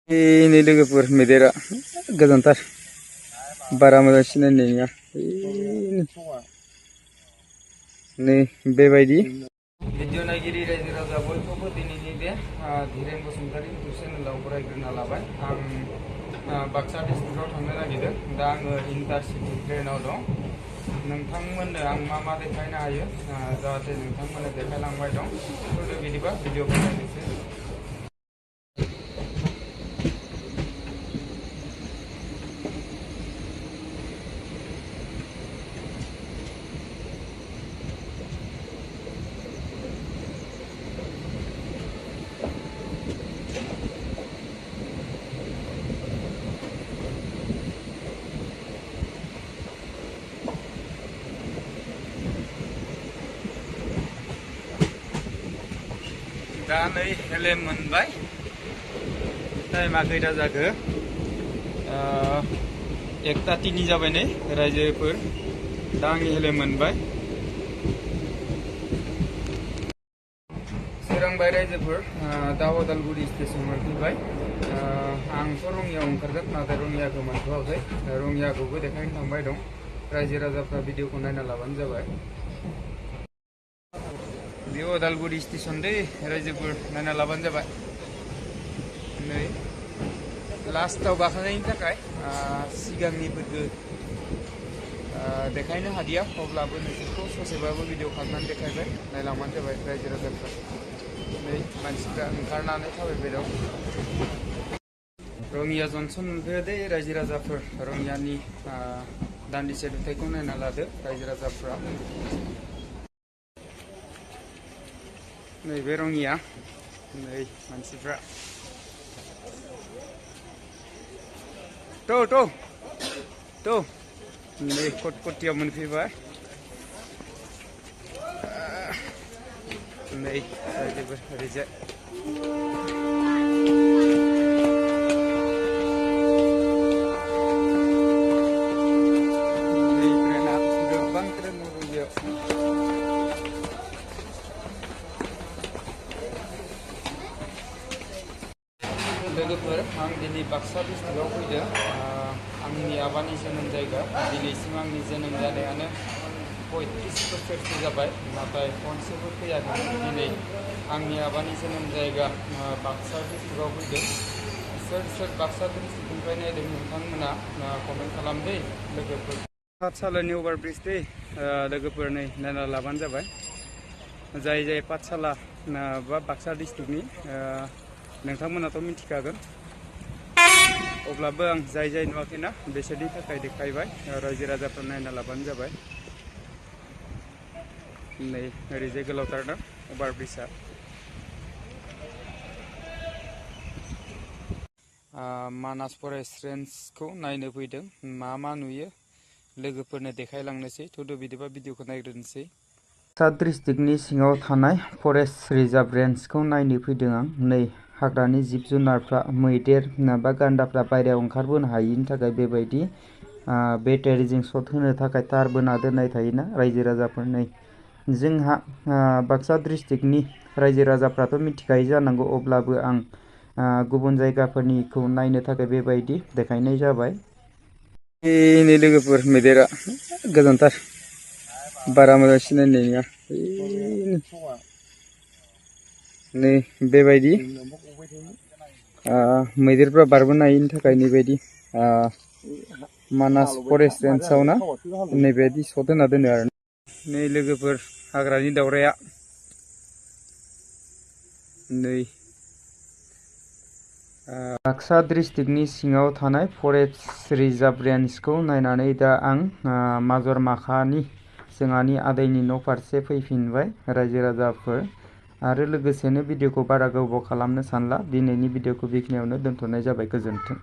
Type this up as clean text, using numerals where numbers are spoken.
Ini लोगोफोर मैदेरा गोजानथार बारा मोजां सिनायनाय नङा नै बेबायदि भिडिअ नायगिरि रायजो राजा बयखौबो दिनैनि बे धीरेन बसुमतारी इउटुब चेनेलाव बरायग्रोना लाबाय आं बाक्सा डिस्ट्रिक्टआव थांनो नागिरदों दा आङो इन्टारसिटि ट्रेनाव दं नोंथांमोननो आं मा देखायनो हायो जाहाथे नोंथांमोननो देखायलांबाय दं बिदिबा भिडिअखौ नायनोसै दा नै हेलेम मोनबाय टाइमा खैथा जाखो 1:03 जाबाय नै रायजोफोर दा आं हेलेम मोनबाय सोरांबाय रायजोफोर दा उदालगुरि स्टेसन मोनफैबाय आंथ' रङियाव ओंखारगोन नाथाय रङियाखौ मोनथ'वाखै रङियाखौबो देखायनो थांबाय दं रायजो राजाफ्रा भिडिअखौ नायना लाबानो जाबाय बेयो उदालगुरि स्टेसन दै रायजोफोर नायना लाबानो जाबाय नै लास्टआव गाखोनायनि थाखाय सिगांनिफोरखौ देखायनो हादिया अब्लाबो नोंसोरखौ ससेबाबो भिडिअ खालामनानै देखायबाय नायलांबानो जाबाय रायजो राजाफ्रा नै मानसिफ्रा ओंखारनानै थाबायबाय दं रङिया जंसन मोनफैयो दै रायजो राजाफोर रङियानि दान्दिसे नुथायखौ नायना लादो रायजो राजाफ्रा नैबे रङिया नै मानसिफ्रा थ' नै कटकटियाव मोनफैबाय नै रायजोफोर ओरैजाय नै ट्रेना गोबां ट्रेन रङियाव लोगोफोर आं दिनै बाक्सा डिस्ट्रिक्टआव फैदों आंनि आबानि जोनोम जायगा दिनैसिम आंनि जोनोम जानायानो 35 बोसोरसो जाबाय नाथाय खनसेबो फैयाखै दिनै आंनि आबानि जोनोम जायगा बाक्सा डिस्ट्रिक्टआव फैदों सोर बाक्सा डिस्ट्रिक्टनिफ्राय नायदों नोंथांमोना कमेन्ट खालामदो लोगोफोर पाठसालानि अभार ब्रिज दै लोगोफोर नै नायना लाबानो जाबाय जाय पाठसाला बा बाक्सा डिस्ट्रिक्टनि नोंथांमोनाथ' मिथिखागोन अब्लाबो आं जाय नुवाखैना बिसोरनि थाखाय देखायबाय रायजो राजाफ्रा नायना लाबानो जाबाय नै ओरैजाय गोलावथार ना अभार ब्रिजआ मानास फरेस्ट रेन्जखौ नायनो फैदों मा नुयो लोगोफोरनो देखायलांनोसै थ'दो बिदिबा भिडिअखौ नायग्रोनोसै बाक्सा डिस्ट्रिक्टनि सिङाव थानाय फरेस्ट रिजार्भ रेन्जखौ नायनो फैदों आं नै हाग्रानि जिब जुनारफ्रा मैदेर बा गान्दाफ्रा बायरायाव ओंखारबोनो हायिनि थाखाय बेबायदि बेटारिजों शट होनो थाखाय तार बोना दोननाय थायोना रायजो राजाफोर नै जोंहा बाक्सा डिस्ट्रिक्टनि रायजो राजाफ्राथ' मिथिखायो जानांगौ अब्लाबो आं गुबुन जायगाफोरनिखौ नायनो थाखाय बेबायदि देखायनाय जाबाय नै लोगोफोर मैदेरा गोजानथार बारा मोजां सिनायनाय नङा नै बेबायदि मैदेरफ्रा बारबोनो हायिनि थाखाय नैबायदि मानास फरेस्ट रेन्जआव ना नैबायदि शट होना दोनो आरो नै लोगोफोर हाग्रानि दावराया नै बाक्सा डिस्ट्रिक्टनि सिङाव थानाय फरेस्ट रिजार्भ रेन्जखौ नायनानै दा आं माजरमाखानि जोंहानि आदैनि न' फारसे फैफिनबाय रायजो राजाफोर आरो लोगोसेनो भिडिअखौ बारा गोबाव खालामनो सानला दिनैनि भिडिअखौ बेखिनियावनो दोनथ'नाय जाबाय गोजोन्थों।